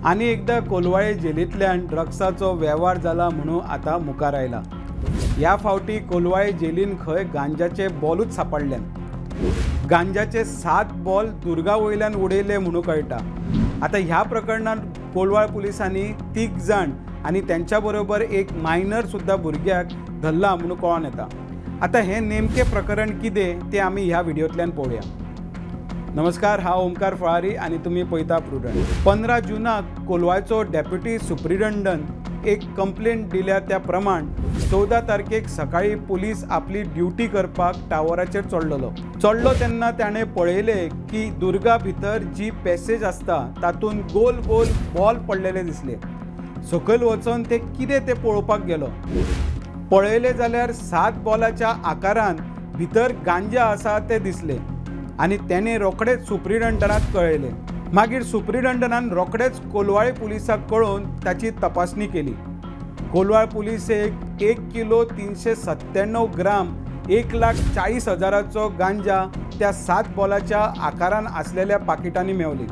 आनी एकदा कोलवाळे जेलींतल्यान ड्रग्साचो वेव्हार जाला म्हणून आतां मुखार आयला। ह्या फावटी कोलवाळे जेलीन खंय गांजाचे बॉलूच सापडल्यान। गांजाचे 7 बॉल दुर्गा वयल्यान उडयले म्हणून कळटा। आतां ह्या प्रकरणांत कोलवाळ पुलिसांनी 3 जाण आनी त्यांच्या बरोबर एक मायनर सुद्दां भुरग्याक धरला म्हणून कळोन येता। आतां हें नेमकें प्रकरण कितें तें आमी ह्या व्हिडियोंतल्यान पळोवया। नमस्कार, हांव ओमकार फळारी आनी तुमी पळयता प्रुडंट। 15 जूनाक कोलवाळचो डेप्युटी सुप्रिंटेंडंट एक कंप्लेंट दिल्या त्या प्रमाण 14 तारखेक सकाळी पुलीस आपली ड्युटी करपाक टावराचेर चडलेलो। चडलो तेन्ना ताणें पळयलें की दुर्गा भितर जी पॅसेज आसता तातूंत गोल गोल बॉल पडलेले दिसले। सकयल वचून ते कितें तें पळोवपाक गेलो। पळयलें जाल्यार 7 बॉलाच्या आकारान भितर गांजा आसा तें दिसलें आनी तेणें रोखडेच सुप्रिंटेंडंटाक कळयलें। मागीर सुप्रिंटेंडंटान रोखडेच कोलवाळे पुलिसाक कळोवन ताची तपासणी केली। कोलवाळ पुलिसेक 1 किलो 397 ग्राम 1,40,000चो गांजा त्या 7 बॉलाच्या आकारान आसलेल्या पाकिटांनी मेवली।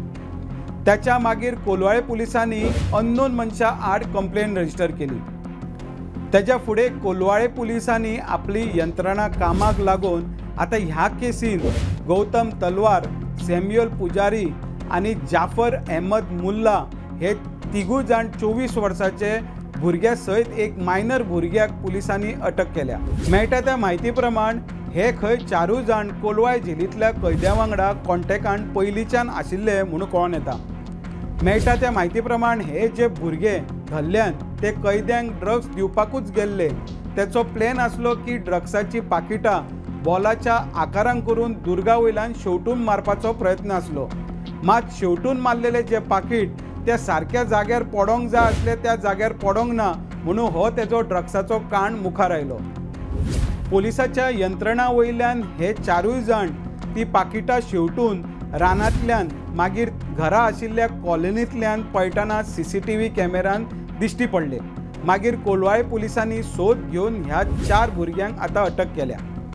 त्याच्या मागीर कोलवाळे पुलिसांनी अननोन मनशा आड कंप्लेन रजिस्टर केली। त्याच्या फुडें कोलवाळे पुलिसांनी आपली यंत्रणा कामाक लागून आतां ह्या केसीन गौतम तलवार, सॅम्युअल पुजारी आनी जाफर अहमद मुल्ला हे 3 जाण 24 वर्साचे भुरग्या सयत एक मायनर भुरग्याक पुलिसांनी अटक केल्या। मेळटा त्या म्हायती प्रमाण हे खंय 4 जाण कोलवाळ जेलींतल्या कैद्या वांगडा कॉन्टॅक्टान पयलींच्यान आशिल्ले म्हणून कळोन येता। मेळटा त्या म्हायती प्रमाण हे जे भुरगे धरल्यान ते कैद्यांक ड्रग्स दिवपाकूच गेल्ले। तेचो प्लॅन आसलो की ड्रग्साची पाकिटां बॉलाच्या आकारान करून दुर्गा वयल्यान शेवटून मारपाचो प्रयत्न आसलो। मात शेवटून मारलेले जे पाकीट त्या सारक्या जाग्यार पडोंक जाय आसले त्या जाग्यार पडोंक ना म्हणून हो तेजो ड्रग्साचो कांड मुखार आयलो। पोलिसाच्या यंत्रणा वयल्यान हे 4 जाण ती पाकिटां शेवटून रानांतल्यान मागीर घरा आशिल्ल्या कॉलनींतल्यान पळटना CCTV कॅमेरान दिश्टी पडले। मागीर कोलवाळे पुलिसांनी सोद घेवन ह्या 4 भुरग्यांक आतां अटक केल्या।